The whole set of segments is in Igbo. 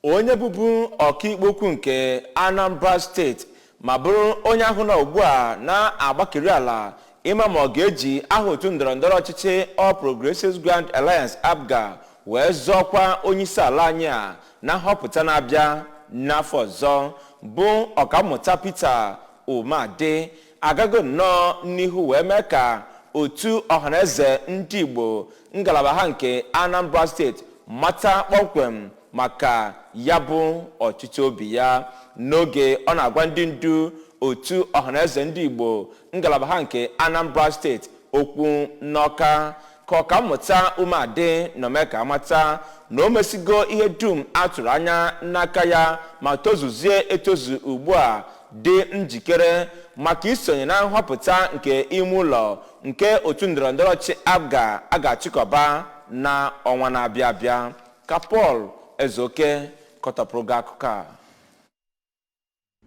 Onye bụbu ọkaikpe ukwu nke Anambra Steeti ma bụrụ onye ahụ nọ ugbu a na-agbakeri ala ịma ma ọ ga-eji aha otu ndọrọndọrọ ọchịchị All Progressives Grand Alliance, APGA, wee zọọkwa onyeisi ala anyị a na nhọpụta na-abịa n'afọ ọzọ, bụ Ọkammụta Peter Umeadị, agago nnọọ n'ihu wee mee ka otu Ọhaneze Ndị Igbo ngalaba ha nke Anambra Steeti mata kpọmkwem maka ya bụ ọchịchị obi ya. N'oge ọ na-agwa ndị ndu otu Ọhaneze Ndị Igbo ngalaba ha nke Anambra Steeti okwu n'Ọka, ka Ọkammụta Umeadị nọ mee ka amata na o mesigo ihe dum a tụrụ anya n'aka ya ma tozuzie etozu ugbu a, dị njikere maka isonye na nhọpụta nke ime ụlọ nke otu ndọrọndọrọ ọchịchị APGA a ga-achịkọba na ọnwa na-abịa abịa. Ka Paul Ezeoke kọtọpụrụ gị akụkọ a.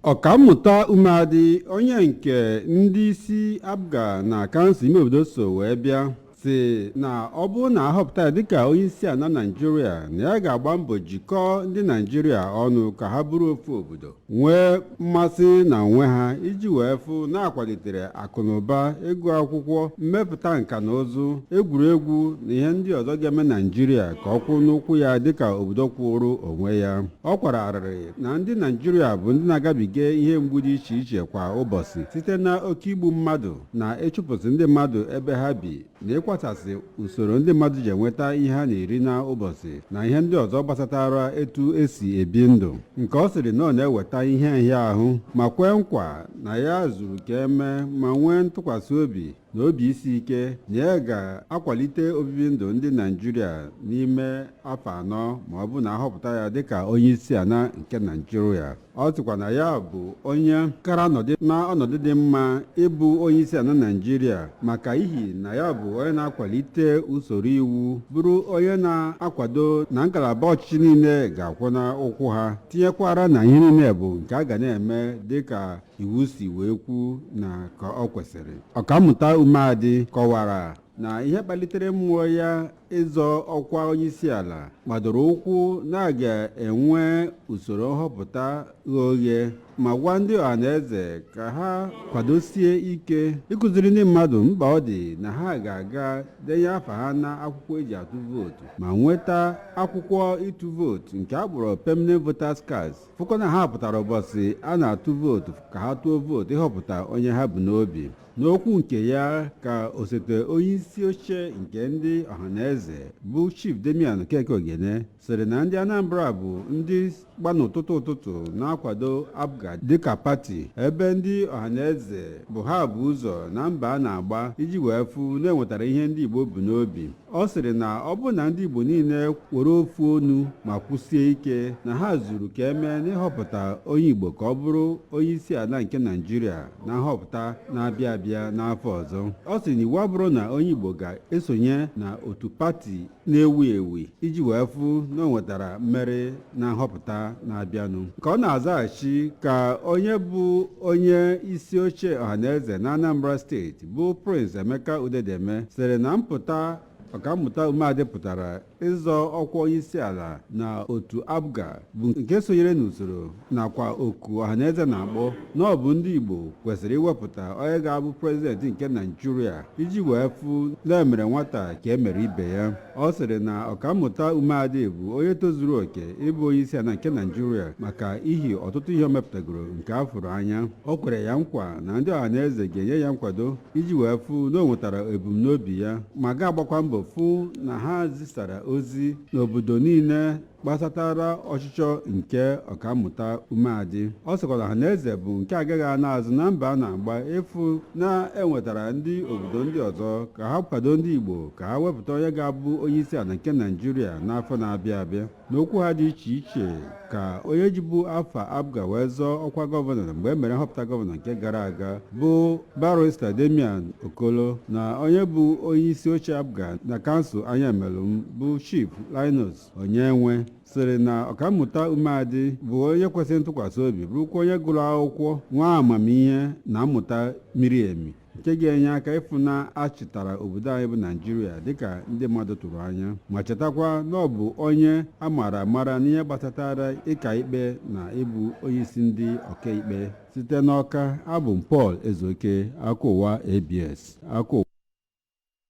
Ọkammụta Umeadị, onye nke ndị isi APGA na kansụl ime obodo so wee bịa, si na ọ bụrụ na ahọpụta ya dịka onye isi ala Naijiria, na ya ga-agba mbọ jikọọ ndị Naijiria ọnụ ka ha bụrụ ofu obodo, nwee mmasị na onwe ha, iji wee fụ na-akwalitere akụnụba, ịgụ akwụkwọ, mmepụta nka na ụzụ, egwuregwu na ihe ndị ọzọ ga-eme Naijiria ka ọ kwụ n'ụkwụ ya dịka obodo kwụrụ onwe ya. Ọ kwara arịrị na ndị Naijiria bụ ndị na-agabiga ihe mgbu dị iche iche kwa ụbọchị, site na oke igbu mmadụ na ịchụpụsị ndị mmadụ ebe ha bi na ịkwasasị usoro ndị mmadụ ji enweta ihe ha na-eri n'ụbọchị na ihe ndị ọzọ gbasatara etu esi ebi ndụ, nke ọ sịrị na ọ na-eweta ihe nhịahụ, ma kwee nkwa na ya zuru ka eme ma nwee ntụkwasị obi na obi isi ike na ya ga-akwalite obibi ndụ ndị Naijiria n'ime afọ 4 ma ọ bụ na ahọpụta ya dịka onye isi ala nke Naijiria. Ọ sịkwa na ya bụ onye kara nọdụ na ọnọdụ dị mma ịbụ onye isi ala Naijiria, maka ihi na ya bụ onye na-akwalite usoro iwu, bụrụ onye na-akwado na ngalaba ọchịchị niile ga-akwụ n'ụkwụ ha, tinyekwara na ihe niile bụ nke a ga na-eme dịka iwu si wee kwu na ka ọ kwesịrị. Ọkammụta Umeadị kọwara na ihe kpalitere mmụọ ya ịzọ ọkwa onyeisi ala gbadoro ụkwụ na a ga-enwe usoro nhọpụta ghe oghe, ma gwa ndị ọhaneze ka ha kwadosie ike ịkụziri ndị mmadụ mkpa ọ dị na ha ga-aga denye afa ha na akwụkwọ eji atụ vootu ma nweta akwụkwọ ịtụ vootu nke a kpọrọ permanent voters cards, fụkọ na ha pụtara ụbọchị a na-atụ vootu ka ha tụọ vootu ịhọpụta onye ha bụ n'obi. N'okwu nke ya, ka osote onye isi oche nke ndị Ọhaneze bụ Chief Damian Keke Ogene sịrị na ndị Anambra bụ ndị gba n'ụtụtụ ụtụtụ na-akwado APGA dịka pati, ebe ndị Ọhaneze bụ ha bụ ụzọ na mba a na-agba iji wee fụ na-enwetara ihe ndị Igbo bụ n'obi. Ọ sịrị na ọ bụ na ndị Igbo niile were ofu onu ma kwụsie ike na ha zuru ka emee n'ịhọpụta onye Igbo ka ọ bụrụ onye isi ala nke Naijiria na nhọpụta na-abịa abịa n'afọ ọzọ. Ọ sị na iwu abụrụ na onye Igbo ga-esonye na otu pati na-ewu ewu iji wee fụ na o nwetara mmeri na nhọpụta na-abịanụ. Ka ọ na-azaghachi, ka onye bụ onye isi oche Ọhaneze na Anambra Steeti bụ Prince Emeka Udedeme sịrị na mpụta Ọkammụta Umeadị pụtara ịzọ ọkwa onyeisi ala na otu APGA bụ nke sonyere n'usoro nakwa oku Ọhaneze na-akpọ na ọ bụ ndị Igbo kwesịrị iwepụta onye ga-abụ prezidenti nke Naijiria, iji wee fụ na emere nwata ka emere ibe ya. Ọ sịrị na Ọkammụta Umeadị bụ onye tozuru oke ịbụ onye isi ala nke Naijiria maka ihi ọtụtụ ihe o mepụtagoro nke a fụrụ anya. O kwere ya nkwa na ndị Ọhaneze ga-enye ya nkwado iji wee fụ na o nwetara ebumnobi ya, ma ga-agbakwa mbọ fụ na ha zisara ozi n'obodo niile gbasatara ọchịchọ nke Ọkammụta Umeadị. Ọ sịkwara Ọhaneze bụ nke agaghị ana azụ na mba a na-agba ịfụ na-enwetara ndị obodo ndị ọzọ ka ha kwado ndị Igbo ka ha wepụta onye ga-abụ onye isi ala nke Naijiria n'afọ na-abịa abịa. N'okwu ha dị iche iche, ka onye jibu afa APGA wee zọọ ọkwa gọvanọ mgbe e mere nhọpụta gọvanọ nke gara aga bụ Barrister Damian Okolo na onye bụ onye isi oche APGA na kansụl Ayamelụm bụ Chief Linus Onyenwe sịrị na Ọkammụta Umeadị bụ onye kwesịrị ntụkwasị obi, bụrụkwa onye gụrụ akwụkwọ, nwa amamihe na mmụta miri emi. Nke ga-enye aka ịfụ na achịtara obodo anyị bụ Naijiria dịka ndị mmadụ tụrụ anya, ma chetakwa na ọ bụ onye a maara amara n'ihe gbasatara ịka ikpe na ịbụ onyeisi ndị ọkaikpe. Site n'Ọka, abụ m Paul Ezeoke, akụwa ABS akụ.